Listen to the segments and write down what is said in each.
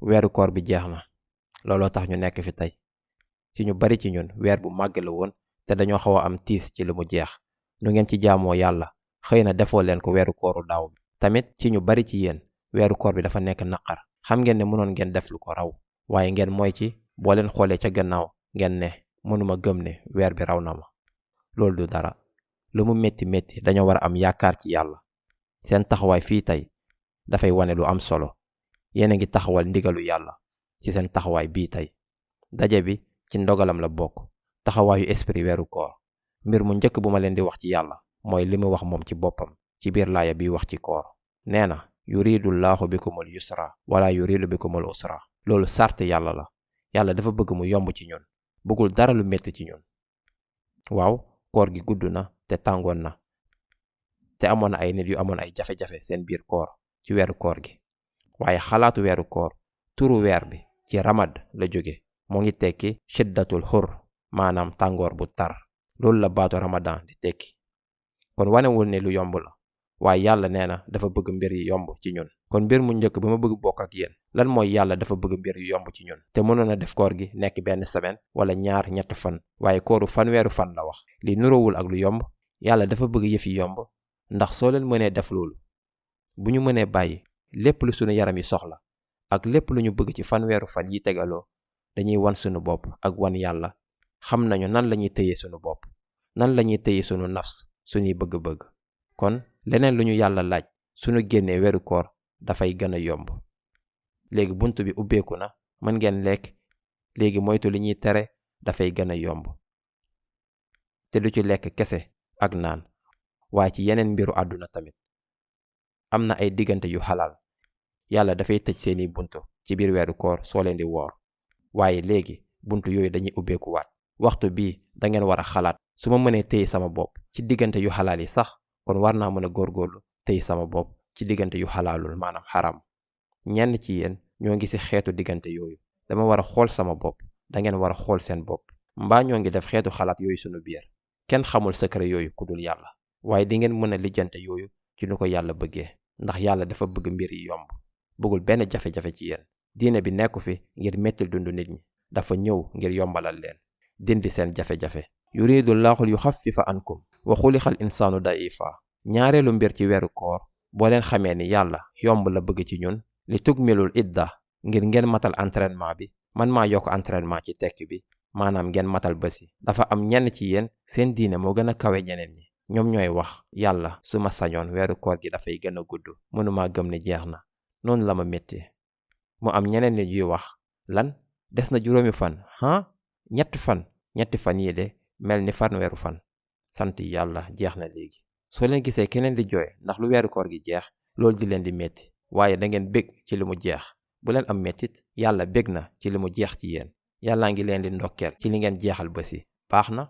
weeru koor bi jeex na looloo tax ñu nekk fi tey ci ñu bari ci ñun weer bu màgg la woon te dañoo xaw a am tiis ci li mu jeex nu ngeen ci jaamoo yàlla xëy na defoo leen ko weeru kooru daaw bi tamit ci ñu bari ci yéen weeru koor bi dafa nekk naqar xam ngeen ne mënoon ngeen def lu ko raw waaye ngeen mooy ci boo leen xoolee ca gannaaw ngeen ne mënuma gëm ne weer bi raw na ma loolu du dara lu mu métti métti dañoo war a am yaakaar ci yàlla seen taxawaay fii tey dafay wane lu am solo yéen a ngi taxawal ndigalu yàlla ci seen taxawaay bii tey daje bi ci ndogalam la bokk taxawaayu esprit weeru koor mbir mu njëkk bu ma leen di wax ci yàlla mooy li mu wax moom ci boppam ci biir laaya bi wax ci koor nee na yuridu llaahu bikumul yusra wala yuridu bikumul usra loolu sart yàlla la yàlla dafa bëgg mu yomb ci ñun bëggul dara lu metti ci ñun waaw koor gi gudd na te tàngoon na te amoon na ay nit yu amoon ay jafe-jafe seen biir koor ci weeru koor gi waaye xalaatu weeru koor turu weer bi ci ramad la jóge mu ngi tekki shiddatul xur maanaam tàngoor bu tar loolu la baatu ramadan di tekki kon wanewul ne lu yomb la waaye yàlla nee na dafa bëgg mbir yi yomb ci ñun kon mbir mu njëkk ba ma bëgg bokk ak yéen lan mooy yàlla dafa bëgg mbir yu yomb ci ñun te mënoon a def koor gi nekk benn semaine wala ñaar ñett fan waaye kooru fanweeru fan la wax li nuroowul ak lu yomb yàlla dafa bëgg yëf yi yomb ndax soo leen mënee def loolu bu ñu mënee bàyyi lépp lu sunu yaram yi soxla ak lépp lu ñu bëgg ci fanweeru fan yi tegaloo dañuy wan sunu bopp ak wan yàlla xam nañu nan lañuy tëye sunu bopp nan lañuy tëye sunu nafs suñuy bëgg-bëgg kon leneen lu ñu yàlla laaj sunu génnee weeru koor dafay gën a yomb léegi bunt bi ubbeeku na mën ngeen lekk léegi moytu li ñuy tere dafay gën a yomb te du ci lekk kese ak naan waaye ci yeneen mbiru àdduna tamit am na ay diggante yu xalaal yàlla dafay tëj seeni bunt ci biir weeru koor soo leen di woor waaye léegi bunt yooyu dañuy ubbeekuwaat waxtu bii dangeen war a xalaat su ma mënee téye sama bopp ci diggante yu xalaal yi sax kon war naa mën a góorgóorlu téye sama bopp ci diggante yu xalaalul maanaam xaram ñenn ci yéen ñoo ngi ci xeetu diggante yooyu dama war a xool sama bopp dangeen war a xool seen bopp mbaa ñoo ngi def xeetu xalaat yooyu sunu biir kenn xamul secret yooyu ku dul yàlla waaye di ngeen mën a lijjante yooyu ci nu ko yàlla bëggee ndax yàlla dafa bëgg mbir yi yomb bëggul benn jafe-jafe ci yéen diine bi nekku fi ngir mettil dundu nit ñi dafa ñëw ngir yombalal leen dindi seen jafe-jafe yuridu llaahu yuxaffifa ankum wa xulixal insaanu daifa ñaareelu mbir ci weeru koor boo leen xamee ni yàlla yomb la bëgg ci ñun li tugmilul idda ngir ngeen matal entraînement bi man maa yokk entraînement ci tekki bi maanaam ngeen matal bési dafa am ñenn ci yéen seen diine moo gën a kawe ñeneen ñi ñoom ñooy wax yàlla su ma sañoon weeru koor gi dafay gën a gudd mënumaa gëm ne jeex na noonu la ma métti mu am ñeneen nit yuy wax lan des na juróomi fan ñetti fan yi de mel ni fanweeru fan sant yàlla jeex na léegi soo leen gisee keneen di jooy ndax lu weeru koor gi jeex loolu di leen di metti waaye da ngeen bég ci li mu jeex bu leen am mettit yàlla bég na ci li mu jeex ci yéen yàllaa ngi leen di ndokkeel ci li ngeen jeexal bési baax na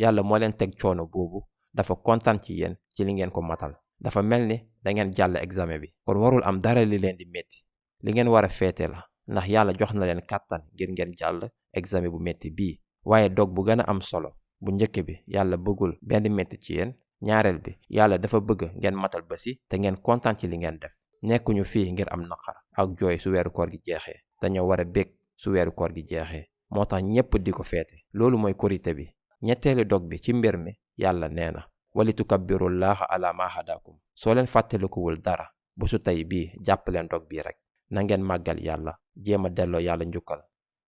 yàlla moo leen teg coono boobu dafa kontaan ci yéen ci li ngeen ko matal dafa mel ni da ngeen jàll examen bi kon warul am dara li leen di metti li ngeen war a feete la ndax yàlla jox na leen kàttan ngir ngeen jàll examen bu metti bii waaye dog bu gën a am solo bu njëkk bi yàlla bëggul benn metti ci yéen ñaareel bi yàlla dafa bëgg ngeen matal bési te ngeen kontaan ci li ngeen def nekkuñu fii ngir am naqar ak jooy su weeru koor gi jeexee dañoo war a bég su weeru koor gi jeexee moo tax ñépp di ko feete loolu mooy korite bi ñetteelu dog bi ci mbir mi yàlla nee na wali tukabbirullaha ala ma hadakum soo leen fàttalikuwul dara bu su tey bii jàpp leen dog bii rek na ngeen màggal yàlla jéem a delloo yàlla njukkal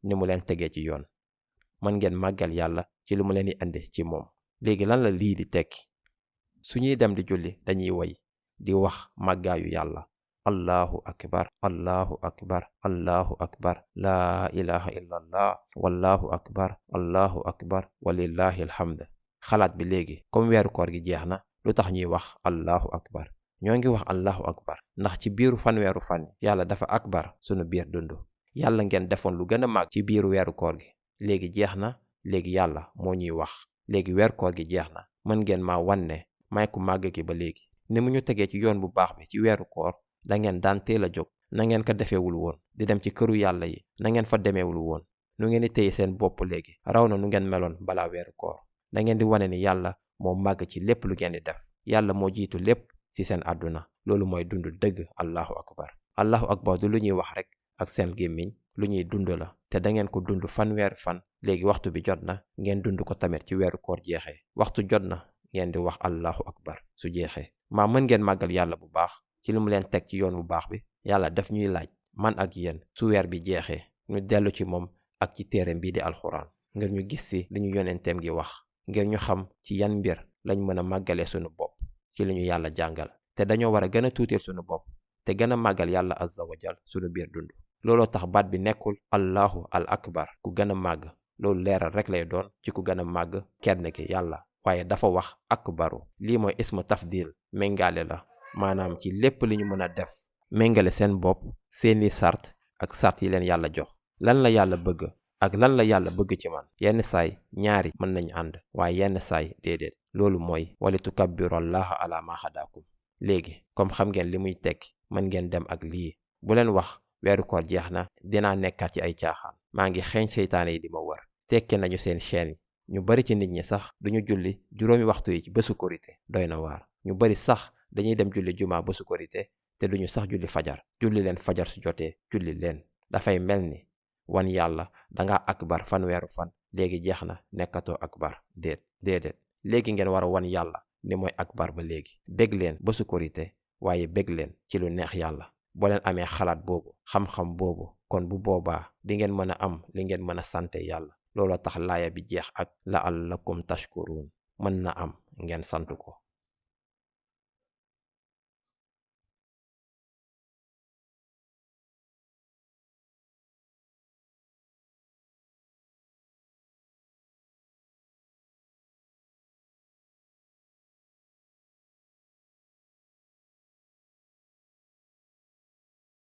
ni mu leen tegee ci yoon mën ngeen màggal yàlla ci li mu leen di indi ci moom léegi lan la lii di tekki su ñuy dem di julli dañuy woy di wax màggaayu yàlla allahu akbar allahu akbar allahu akbar laa ilaha illa allah wallahu akbar allahu akbar walillahi alhamd xalaat bi léegi comme weeru koor gi jeex na lu tax ñuy wax allahu akbar ñoo ngi wax allahu akbar ndax ci biiru fanweeru fan yàlla dafa akbar sunu biir dund yàlla ngeen defoon lu gën a màgg ci biiru weeru koor gi léegi jeex na léegi yàlla moo ñuy wax léegi weeru koor gi jeex na mën ngeen maa wanne may ku màgg ki ba léegi ni mu ñu tegee ci yoon bu baax bi ci weeru koor da ngeen daan teel a jóg na ngeen ko defeewul woon di dem ci këru yàlla yi na ngeen fa demeewul woon nu ngeen di téye seen bopp léegi raw na nu ngeen meloon balaa weeru koor da ngeen di wane ni yàlla moo màgg ci lépp lu ngeen di def yàlla moo jiitu lépp ci seen àdduna loolu mooy dund dëgg allahu akbar du lu ñuy wax rek ak seen gémmiñ lu ñuy dund la te dangeen ko dund fanweeri fan. léegi waxtu bi jot na ngeen dund ko tamit ci weeru koor jeexee. waxtu jot na ngeen di wax allahu akbar su jeexee. maa mën ngeen màggal yàlla bu baax ci li mu leen teg ci yoon bu baax bi. yàlla daf ñuy laaj man ak yéen su weer bi jeexee ñu dellu ci moom ak ci téereem bii di alxuraan ngir ñu gis si li ñu yonenteem gi wax, ngir ñu xam ci yan mbir lañ mën a màggalee sunu bopp ci li ñu yàlla jàngal. te dañoo war a gën a tuutil sunu bopp te gën a màggal yàlla azza wa jal sunu biir dund. looloo tax baat bi nekkul allahu al akbar ku gën a màgg, loolu leeral rek lay doon ci ku gën a màgg kenn ki yàlla, waaye dafa wax akbaru. lii mooy ismu tafdil, méngale la maanaam ci lépp li ñu mën a def méngale seen bopp seeni sart ak sart yi leen yàlla jox. lan la yàlla bëgg ak lan la yàlla bëgg ci man. yenn saay ñaari mën nañu ànd waaye yenn saay déedéet. loolu mooy walitukabbiru allaha ala ma hadakum. léegi comme xam ngeen li muy tekki mën ngeen dem ak lii. bu leen wax weeru koor jeex na dinaa nekkaat ci ay caaxaan, maa ngi xeeñ seytaane yi di ma wër. tekke nañu seen chaîne yi. ñu bari ci nit ñi sax duñu julli juróomi waxtu yi ci bésu korité. doy na waar. ñu bari sax dañuy dem julli jumaa bésu korité te duñu sax julli fajar. julli leen fajar su jotee julli leen. dafay mel ni wan yàlla danga akbar fanweeru fan léegi jeex na nekkatoo akbar. déedéet léegi ngeen war a wan yàlla ni mooy akbar ba léegi. bég leen bésu korité waaye bég leen ci lu neex yàlla. boo leen amee xalaat boobu xam-xam boobu kon bu boobaa di ngeen mën a am li ngeen mën a sante yàlla. looloo tax laaya bi jeex ak la'allakum tashkurun. mën na am ngeen sant ko.